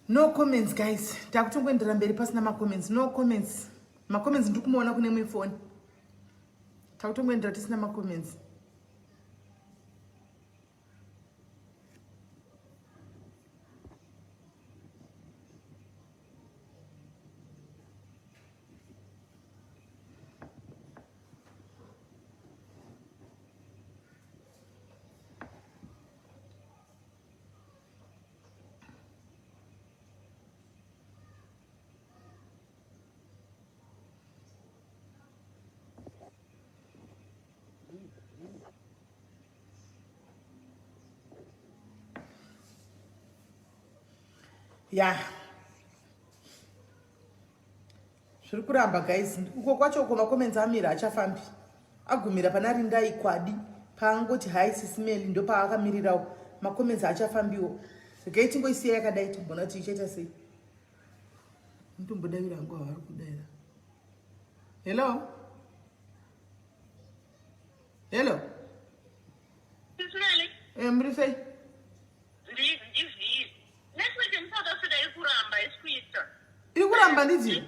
No comments guys, takutongoenderera mberi pasina macomments. No comments. Macomments ndiri kumuona kune imwe foni. Takutongoenderera tisina macomments. Ya, zviri kuramba guys. Uko kwacho uko macomments amira, achafambi, agumira pana Rindai Kwadi paangoti "Hi Sis Melly", ndopaakamirirawo. Macomments achafambiwo. Regai tingoisiya yakadai, timbona kuti ichaita sei. Ndombodavira hangu havari kudaira. Hello, hello. Sis Melly. Muri sei? Ndizii. Network yemuSouth Africa iri kuramba, isi kuita. Iri kuramba ndidzi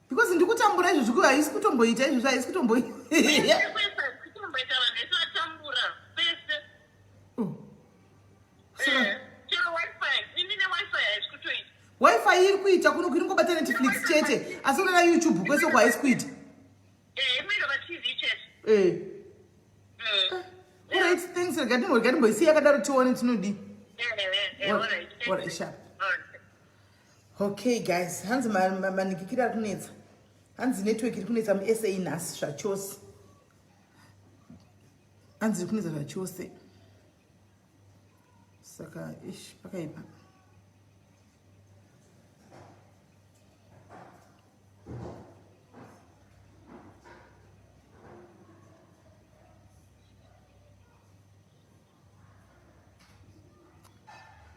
because ndikutambura izvo zviku haisi kutomboita izvozvo, haisi kutomboita. Kutomboita, vanhu vese vatambura pese. Chero WiFi, ini neWiFi haisi kutoita. WiFi iri kuita kuno, iri ngobata Netflix chete, asi kunana YouTube kwese uko haisi kuita. Inoita paTV chete. Alright, thanks. Rega ndimboisiya yakadaro, tione tinodii. Alright, sharp. Okay guys, hanzi manikikira ari kunetsa, hanzi network iri kunetsa muSA nhasi zvachose, hanzi iri kunetsa zvachose. Saka ish, pakaipa.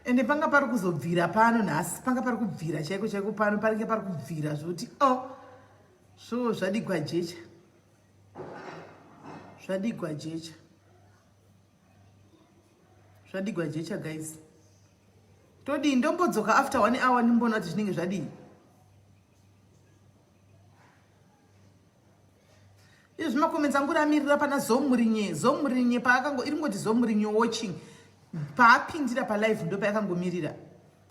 Ende panga pari kuzobvira pano nhasi, panga pari kubvira chaiko chaiko pano, paringe pari kubvira zvokuti o oh, so zvadigwa jecha, zvadigwa jecha, zvadigwa jecha guys. Todii? Ndombodzoka after one hour, ndimboona kuti zvinenge zvadii. Izvi macomments angu ramirira pana Zomurinye, Zomurinye paakango iri ngoti "Zomurinye watching", paapindira palive ndo payakangomirira,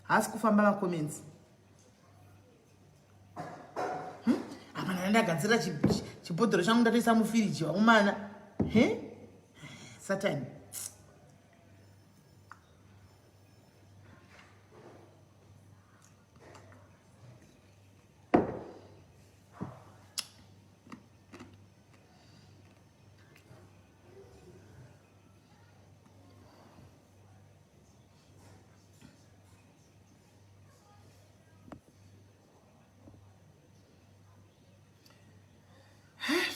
haasi kufamba macomments. Apa ndana ndagadzira chibhodhoro changu, ndatoisa mufiriji waumana he satani.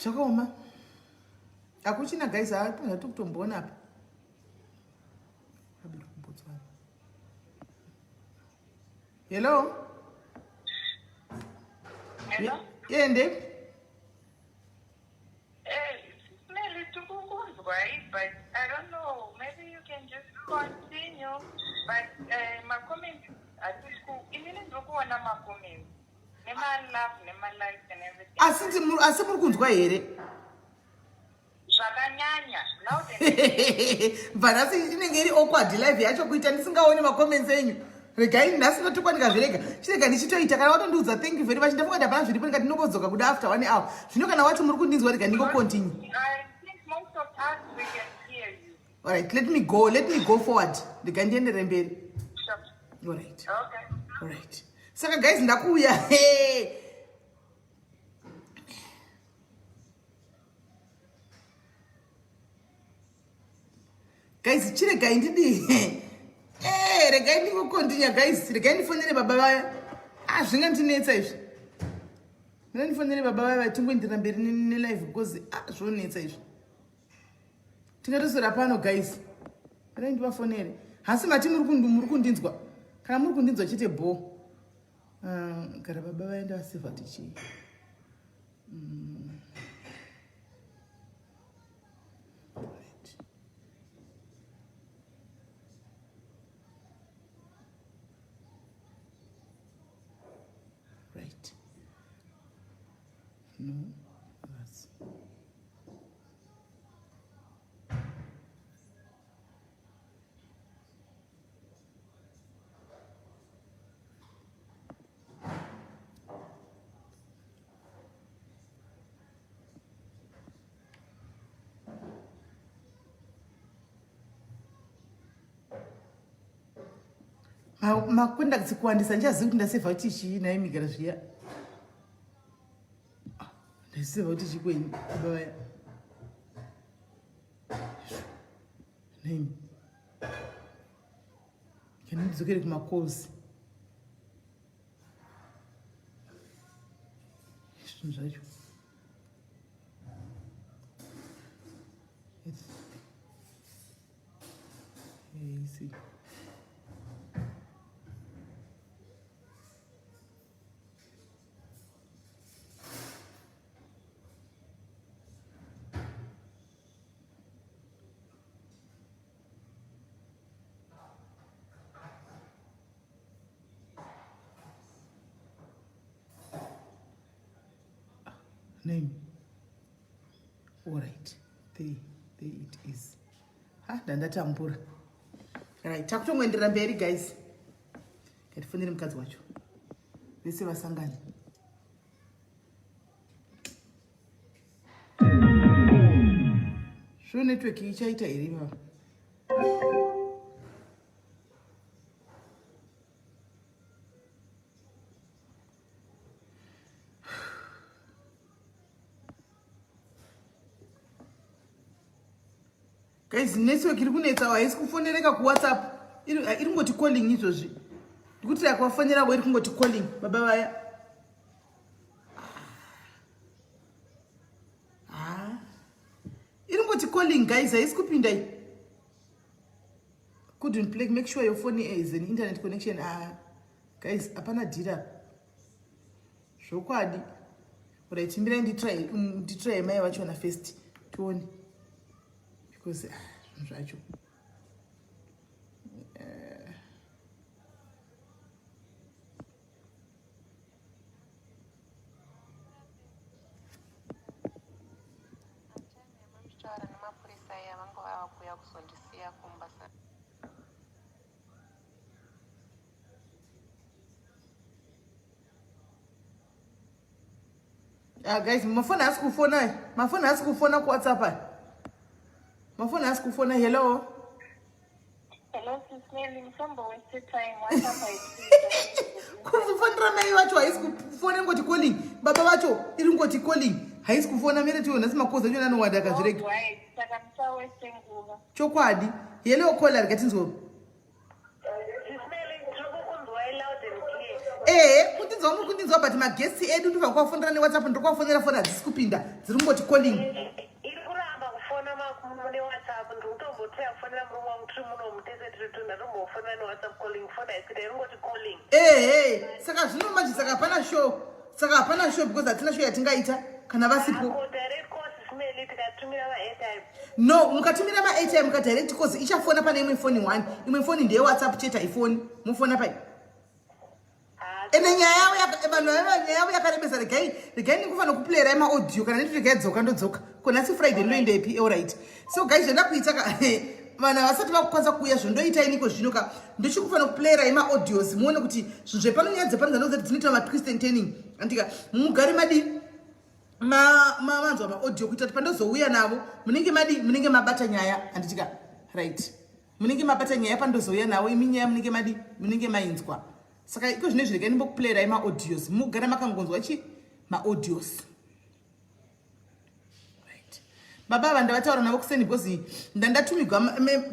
Zvakaoma, hakuchina guys, hapana zvati kutomboona apa. Hello. Hello? Yende. Melly, tikukunzwai, but I don't know, maybe you can just continue, but macomments hatisi ku, inini ndiri kuona macomments nemalove nemalikes and everything. Asi muri kunzwa here? Zvakanyanya, loud and Bva nhasi inenge iri awkward live yacho, kuita ndisingaoni macomments enyu. Regai nhasi ndotukwa, ndikazvirega, chirega ndichitoita. Kana watondiudza, thank you very much. Ndafunga kuti hapana zviripo, ndikati ndinongodzoka kuda after one hour. Zvino kana wati muri kundinzwa, rega ndingocontinue. I think most of us, we can hear you. Alright, let me go, let me go forward, rega ndiendere mberi. Sure. Alright. Okay. Alright, saka guys, ndakuuya. Hey. Guys, chiregai ndidii? Regai ndingocontinue guys, regai ndifonere baba vaya. Ah, zvingandinetsa izvi. Mina ndifonere baba vaya, vatingoendera mberi nelive because ah, zvonetsa izvi. Tingatoswera pano guys. Regai ndivafonere. Hasi mati muri kundinzwa? Kana muri kundinzwa chete bo. Gara baba vaenda vasevha tichii. Right. No, that's Macontacts kuwandisa ndichazivi kuti ndasevha kuti chii nhai migara zviya. Ah, ndasevha kuti chii kwenyu baba vaya. Name. Can ndidzokere kumacalls. Zvinhu zvacho. It's easy. Name. All right. There, there it is. Ha, ndandatambura. Right, takutongoenderera mberi guys. Ngatifonere mukadzi wacho. Vese vasangane. Sure network ichaita here ivava? Guys, network iri kunetsa haisi kufonereka kuWhatsApp. Iri iri kungoti calling izvozvi. Ndikuti yakafonera iri kungoti calling baba vaya. Ah. Iri kungoti calling guys, haisi kupinda iyi. Couldn't play, make sure your phone is an internet connection. Ah. Guys, hapana dhira. Zvokwadi. Right, mirai nditry nditry mai vachona first tione. Because ah, zvinhu zvacho. Eh. Taura nemapurisa iya vanga vava kuuya kuzondisiya kumba sa Ah, guys, mafoni haasi kufona. Mafoni haasi kufona kuWhatsApp aya. Mafoni haasi kufona. Hello. Hello, Sis Melly, musambo waste time. WhatsApp haisi. Kufonera mai vacho haisi kufona ingoti calling. Baba vacho iri ngoti calling. Haisi kufona mere tiyo nhasi makozi acho anowanda akazvirega. Right, saka musa waste nguva. Chokwadi. Hello caller ngatinzwe. Ehe, kundinzwa muri kundinzwa but magesti edu ndobva kuvafonera newhatsapp ndiri kuvafonera foni hadzisi kupinda dziri kungoti calling. Iri kuramba kufona newhatsapp ndiri kutombotraya kufonera murume wangu tiri muno mutese tiri tu ndatombofonera newhatsapp calling foni haisi kuita iri kungoti calling. Ehe, saka zvino manje saka hapana show saka hapana show because hatina show yatingaita kana vasipo. Ako direct calls Smelly tikatumira maairtime. No, mukatumira maairtime mukadirect calls ichafona pane imwe foni one imwe foni ndeye whatsapp chete haifoni mofona pai ende nyaya yavo vanhu vaiva nyaya yavo yakarebesa regai regai ndikufanira kuplayera maaudio kana nditi regai dzoka ndodzoka ko nhasi friday ndoendepi alright so guys zvandakuita ka vanhu havasati vakukwanisa kuuya zvondoita iniko zvino ka ndochikufanira kuplayera maaudios muone kuti zvinhu zvepano nyaya dzepano dzandoziva dzinoita matwist and turning andika mugare madii manzwa maaudio kuita kuti pandozouya navo munenge madi munenge mabata nyaya handitika right munenge mabata nyaya pandozouya navo imi nyaya munenge madi munenge mainzwa saka iko zvino izvi regai ndimbokuplayerai maaudios mugara makangonzwa chi maaudios right baba ava ndavataura navo kuseni because ndandatumigwa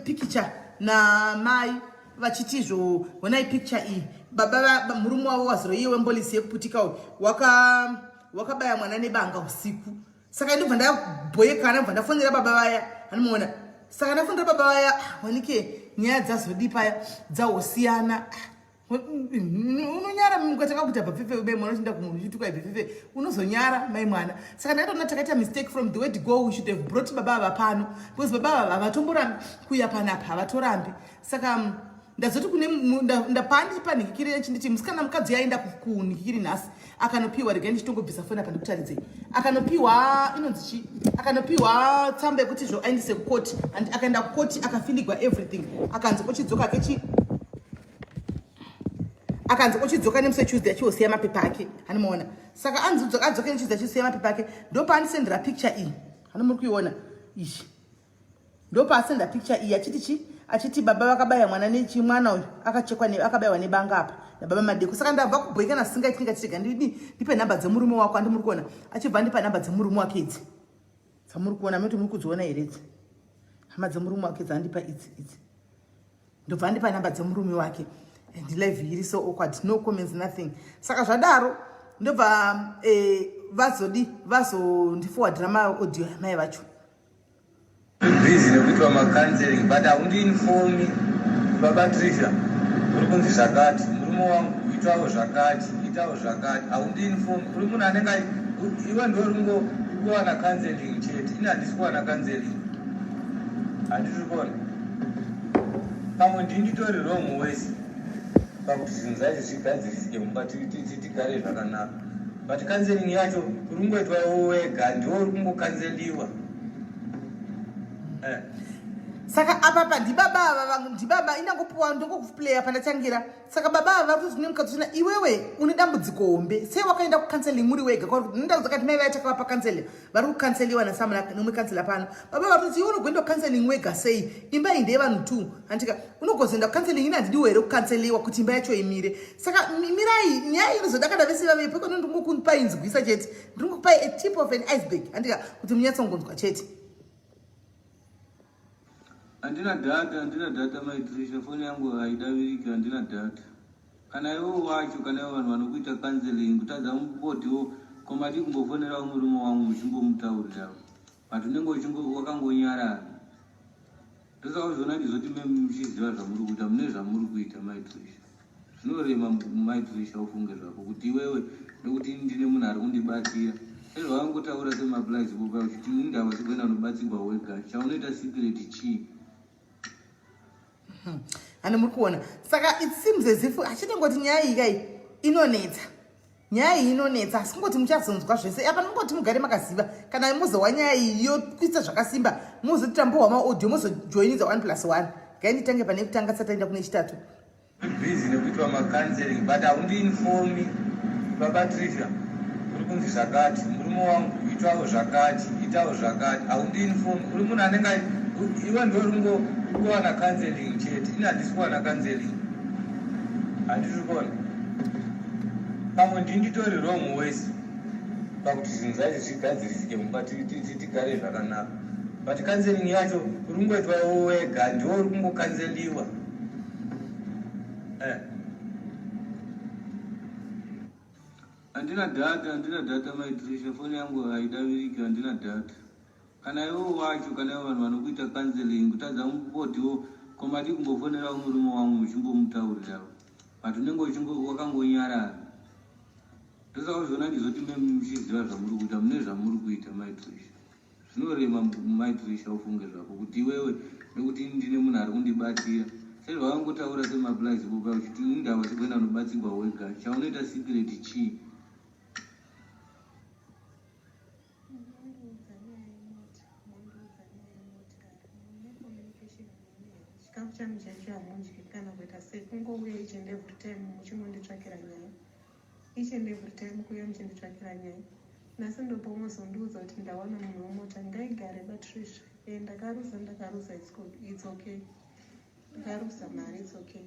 pikicha namai vachiti izvo honai picture iyi baba murume wavo waziro iye wembolisi yekuputika uyu waka wakabaya mwana nebanga usiku saka ndobva ndabhoyekana bva ndafonera baba vaya anomuona saka ndafonera baba vaya ah, wanike nyaya dzazodii paya dzahosiyana ah, unonyara mukatanga kuita bhafefe ube mwana uchienda kumunhu uchituka bhafefe unozonyara mai mwana saka ndakatoona takaita mistake from the word go we should have brought baba ava pano because baba ava havatomborambi kuuya panapa havatorambi saka mm, Ndazoti kune ndapandipa nhikikiri yachinditi musikana mukadzi yaenda kunhikikiri nhasi akanopiwa, regai ndichitongobvisa foni apa ndikutaridzei. Akanopiwa inonzi chi akanopiwa tsamba yekuti zvo aendese kukoti and akaenda kukoti akafiligwa everything akanzi ochidzoka kechi akanzi ochidzoka nemusi wetuesday achiosiya mapepa ake hanimaona. Saka anzi adzoke netuesday achisiya mapepa ake ndopaandisendera picture iyi hano muri kuiona iyi ndopaasenda picture iyi achiti chi achiti baba vakabaya mwana nechi mwana uyu akachekwa ne akabaiwa nebanga apa nababa Madeko. Saka ndabva kubhoikana singaiti ndikati ndidi ndipe nhamba dzemurume wako andi muri kuona achibva andipa nhamba dzemurume wake idzi dzamuri kuona moti muri kudziona here idzi hama dzemurume wake dzaandipa idzi idzi ndobva andipa nhamba dzemurume wake and live iri so awkward, no comments, nothing. Saka zvadaro ndobva vazodi vazondiforwardira maaudio amai vacho. Busy nekuitwa macounseling but haundiinformi baba Trisha uri kunzi zvakati murume wangu itawo zvakati itawo zvakati haundiinformi uri munhu anenge iwe ndo uri kuwana counseling chete ini handisi kuwana counseling handisi kuona pamwe ndini nditori wrong wese pakuti zvinhu zvacho zvigadzirisike mumba tigare zvakanaka but counseling yacho uri kungoitwa iwe wega ndiwe uri kungokanzeliwa. Saka apa ndibaba ava ndibaba indangopuwa ndongokuplaya pandatangira. Saka baba ava vari kuti mukadzi uchina iwewe une dambudziko hombe sei wakaenda kucounseling muri wega ndau dzakati mai vaya takavapa counseling vari kukanseliwa nasamuna nomwe kansela pano. Baba vari kuti iwe unogoenda kucounseling wega sei imba iyi ndeyevanhu two handika unogozoenda kucounseling ini handidiwo here kukanseliwa kuti imba yacho imire. Saka mirai nyaya inozoda kana vese vavepo ikono ndingokupai nzwisa chete ndingokupai a tip of an iceberg handika kuti munyatsongonzwa chete. Handina data, handina data maiTrisha, foni yangu haidaviriki, handina data. Kana iwe wacho, kana iwe vanhu vanokuita counseling, kutadza mumbotiwo, ko madii kumbofonerawo murume wangu muchimbomutaurirawo. But unenge uchingo wakangonyarara. Ndosaka uchizoona ndizoti meme muchiziva zvamuri kuita, mune zvamuri kuita maiTrisha. Zvinorema maiTrisha ufunge zvako kuti iwewe nekuti ini ndine munhu ari kundibatsira. Sezvawangotaura semaplies boba uchiti ini ndawasi kuenda kunobatsirwa wega. Chaunoita secret chii? Hani muri kuona saka it seems as if achitongoti nyaya iyi kai inonetsa nyaya iyi inonetsa asi kungoti muchazonzwa zvese apa nongoti mugare makaziva kana muzowa nyaya iyi yokuisa zvakasimba muzoti tambohwa maaudio muzojoinidza 1 plus 1 gai nditange pane kutanga tisati taenda kune chitatu. Busy nekuitwa macounseling but haundiinformi baba Trisha uri kunzi zvakati murume wangu itawo zvakati itawo zvakati haundiinformi uri munhu anenge iwe ndo uri kuwana counseling chete ini handisi kuwana counseling handisi kuona pamwe ndini nditori wrong wese pakuti zvinhu zvacho zvigadzirisike mumba tigare zvakanaka but counseling yacho uri kungoitwa iwe wega ndiwe uri kungokanzeliwa. Handina data, handina data maiTrisha, foni yangu haidaviriki, handina data. Kana iwe wacho, kana iwe vanhu vanokuita counseling, kutadza mumbotiwo, ko madii kumbofonerawo murume wangu muchimbomutaurirawo. But unenge uchingo wakangonyarara. Ndosaka uchizoona ndizoti meme muchiziva zvamuri kuita, mune zvamuri kuita maiTrisha. Zvinorema maiTrisha ufunge zvako kuti iwewe nekuti ini ndine munhu ari kundibatsira. Sezvawangotaura semaplies boba uchiti ini ndawasi kuenda kunobatsirwa wega. Chaunoita secret chii? Munondiudza nyaya yemota, mondiudza nyaya yemotikari, mune communication neni here? Chikafu changu chaicho hamudyi kana kuita sei, kungouya each and every time muchingonditsvakira nyaya. Each and every time kuuya muchinditsvakira nyaya. Nhasi ndopomozondiudza kuti ndawana munhu wemota, ngaigare baTrisha. Eh, ndakaruza, ndakaruza, it's good, it's okay. Ndakaruza mari, it's okay.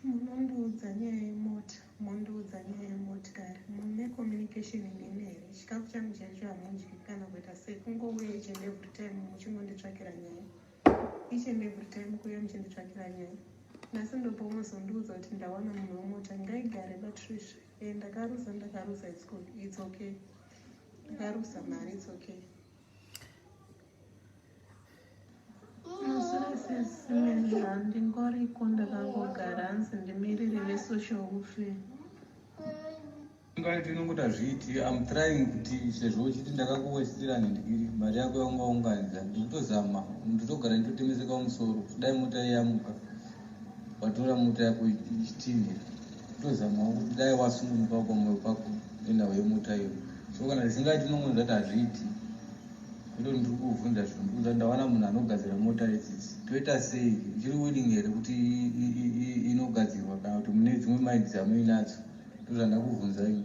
Munondiudza nyaya yemota, mondiudza nyaya yemotikari, mune communication neni here? Chikafu changu chaicho hamudyi kana kuita sei, kungouya each and every time muchingonditsvakira nyaya. Each and every time kuuya muchinditsvakira nyaya. Nhasi ndopomozondiudza kuti ndawana munhu wemota, ngaigare baTrisha. Eh, ndakaruza, ndakaruza, it's good, it's okay. Ndakaruza mari, it's okay. Masirasesimenha ndingoriko ndakangogara hanzi ndimirire vesocial welfare. Ngaiti inongoti hazviiti. I'm trying kuti sezvo uchiti ndakakuwestira nendikiri mari yako yaunga unganidza ndikutozama ndotogara nditotemeseka musoro kuti dai mota yamuka watora mota yako ichitinhira kutozamawo kuti dai wasungunuka pamwoyo pako nenhau yemota iyo so kana zvisingaiti unongonzi zvati hazviiti Ndo ndiri kuvhunza zvinhu ndikuza ndawana munhu anogadzira mota idzidzi toita sei uchiri willing here kuti inogadzirwa kana kuti mune dzimwe mind dzamuinadzo ndozvandakuvhunza ini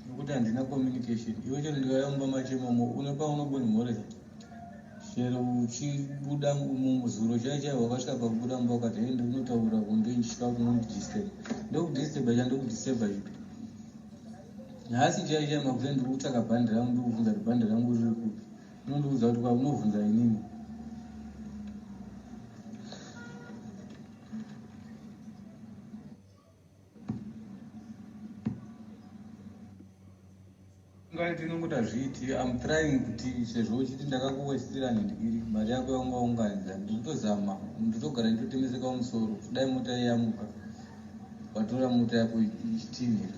nokuti handina communication iwe chero ndikauya mumba machemomo une paunobonimhoresa Chero uchibuda muzuro chaiyo chaiyo wakasvika pakubuda mumba ukati hei ndinotaura kunge ndichisvika kuti unondidisturb ndokudisturba cha ndokudisturba chipi nhasi chaiyo chaiyo makuseni ndiri kutsvaka bhandi rangu ndikubvunza kuti bhandi rangu riri kupi unondiudza kuti kwaunobvunza inini Ngaiti inongoti hazviiti. I'm trying kuti sezvo uchiti ndakakuwestira nendikiri mari yako yaunga unganidza ndikutozama ndotogara nditotemeseka musoro kuti dai mota yamuka watora mota yako ichitinhira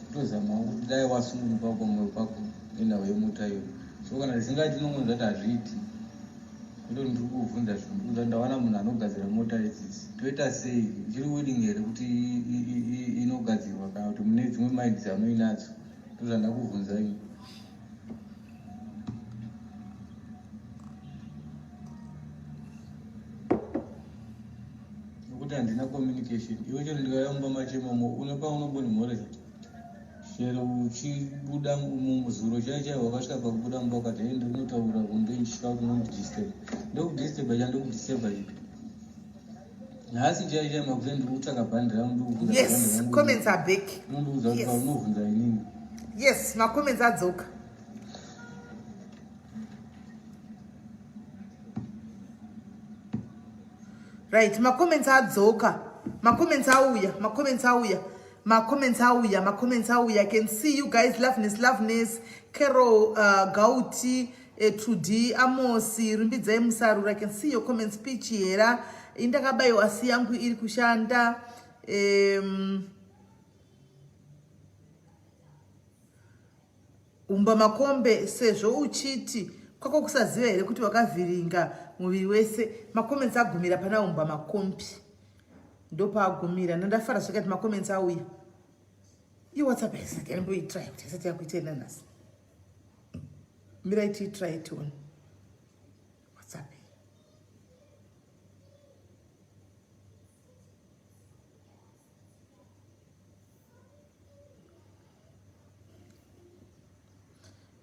kutozamawo kuti dai wasungunuka pamwoyo pako nenhau yemota iyo so kana zvisingaiti unongonzi zvati hazviiti ndo ndiri kuvhunza zvinhu ndikuza ndawana munhu anogadzira mota idzidzi toita sei uchiri willing here kuti inogadzirwa kana kuti mune dzimwe mind dzamuinadzo ndozvandakuvhunza ini nokuti handina communication iwe chero ndikauya mumba machemomo une paunobonimhoresa Chero uchibuda muzuro chaiyo chaiyo wakasvika pakubuda mumba ukati hei ndinotaura kunge ndichisvika kuti unondidisturb ndokudisturba cha ndokudisturba chipi nhasi chaiyo chaiyo makuseni ndiri kutsvaka bhandi rangu ndikubvunza yes comments are back unondiudza kuti paunovhunza inini yes macomments adzoka right macomments adzoka macomments auya macomments auya macomments auya macomments auya i can see you guys loveness loveness carol uh, gauti uh, trudy amosi rumbidzai musarura i can see your comments peach hera indakabayiwa asi yangu iri kushanda um, Umba makombe sezvo uchiti kwako kusaziva here kuti wakavhiringa muviri wese. Macomments agumira pana umba makombi ndopaagumira ndandafara zvakati macomments auya. Iyo WhatsApp haisati yanimboitry kuti haisati yakuita nanhasi. Mirai tiitry tione WhatsApp.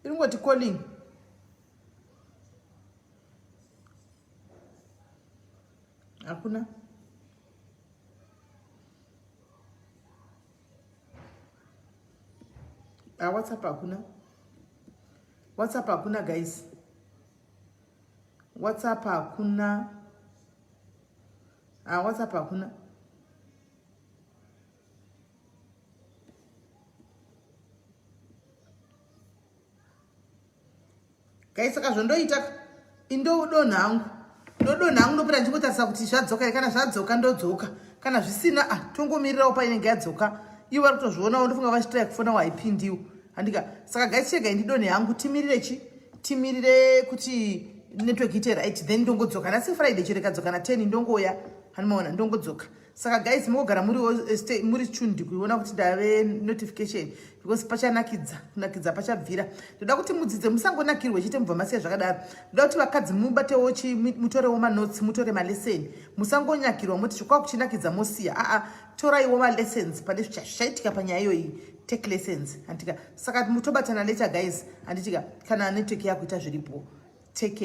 Iringoti calling. Hakuna. Ah, WhatsApp hakuna. WhatsApp hakuna guys. WhatsApp hakuna. Ah, WhatsApp hakuna. Guys, saka zvondoita indodonha hangu ndodonha hangu ndopota ndichingotarisa kuti zvadzoka here kana zvadzoka ndodzoka kana zvisina ah tongomirirawo painenge yadzoka ivo vari kutozvionawo ndofunga vachitira kufona waipindiwo handika saka guys chegai ndidonhe hangu timirire chi timirire kuti network ite right then ndongodzoka nhasi friday chero ikadzoka na 10 ndongoya hanimaona ndongodzoka saka guys mungogara muri eh, muri tuned kuiona kuti ndave notification because pachanakidza kunakidza pachabvira ndoda kuti mudzidze musangonakirwe chete mubva masiya zvakadaro ndoda kuti vakadzi mubatewo mutorewo manotes mutore malesson musangonyakirwa moti zvikwava kuchinakidza mosiya aa toraiwo malessons pane zvichaitika panyaya iyoyi take lessons handitika saka mutobatana later guys handitika kana network yakuita zviripo take care.